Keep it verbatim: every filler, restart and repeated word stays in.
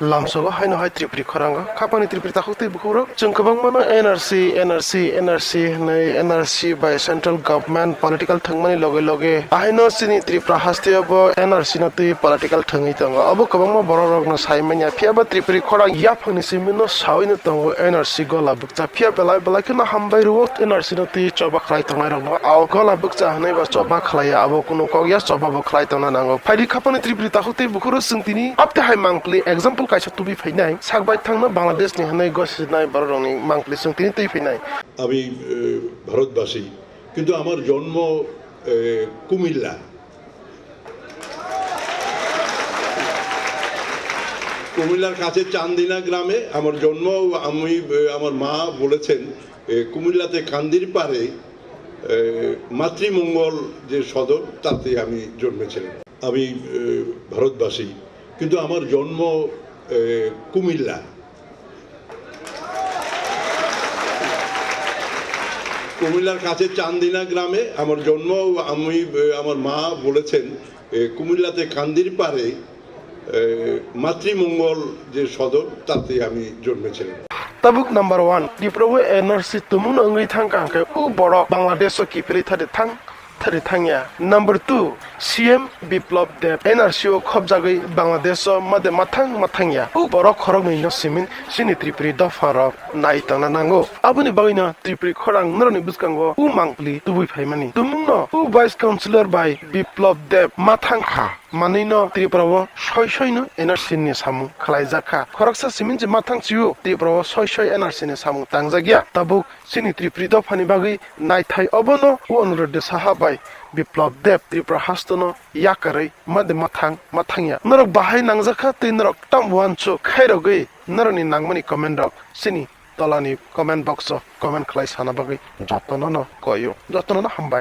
Lamsogo haino hai Tripuri khorango khapangni Tripuri takhuk tei bukhukrok chwng kwbangmano N R C, N R C, N R C hwnwi N R C bai central government political thwngmani loge loge ahaino chini Tripura hasteo bo N R C no twi political thwngwi tongo. Obo kwbangma borok rokno sai manya, phiya ba Tripuri khorang yaphangni simino sawi no tongo N R C gola bukcha, phiya belai belai kheno hambai rwo N R C no twi choba khlai tongnai rokno. Ao gola bukcha hwnwi ba choba khlaiya, abo kunu kok ya, choba bo khlai tongna nango. Phaidi khapangni Tripuri takhuk tei bukhuro chwng tini apte hai mangpli example kaisa tubi phainai, sak bai thangno Bangladesh ni hwnwi gosirnai borok rokni mangpli chwng tini twi phainai. আমি এ, ভারতবাসী, কিন্তু আমার জন্ম এ, কুমিল্লা। কুমিল্লার কাছে চান্দিনা গ্রামে আমার জন্ম। আমি এ, আমার মা বলেছেন, এ, কুমিল্লাতে কান্দির পাড়ে এ, মাতৃমঙ্গল যে সদর, তাতে আমি জন্মেছিলাম। আমি এ, ভারতবাসী, কিন্তু আমার জন্ম এ, কুমিল্লা। কুমিল্লার কাছে চান্দিনা গ্রামে আমার জন্ম। আমি এ, আমার মা বলেছেন, এ, কুমিল্লাতে কান্দির পাড়ে এ, মাতৃমঙ্গল যে সদর, তাতে আমি জন্মেছিলাম। Tabuk number one, Tripura o N R C tumung no wngwi thang kha hwnkhe, o borok Bangladesh o kiphilwi thari thang, thari thangya. Number two, C M Biplab Deb N R C o khopjagwi Bangladesh o made mathang mathangya. O borok khoroknwi no simin chini Tripuri dopha rok nai tongna nango. Aboni bagwino Tripuri khorang norokni bwskango o mangpli tubui phaimani. Tumungno o Vice Councillor bai Biplab Deb mathang kha. Manwino Tripura o soi soi no N R C ni samung khlaijak kha. Khoroksa simin je mathang chio Tripura o soi soi N R C ni samung tangjak ya. Tabuk chini Tripuri dophani bagwi naithai obono o Anuradha Saha bai Biplab Deb Tripura hastono yakarwi made mathang mathangya. Norok bahai nangjakha tei norok tam uansuk khairogwi norokni nangmani comment rok chini tolani comment box o comment khlai sana bagwi jotono no koyo. Jotono no hambai.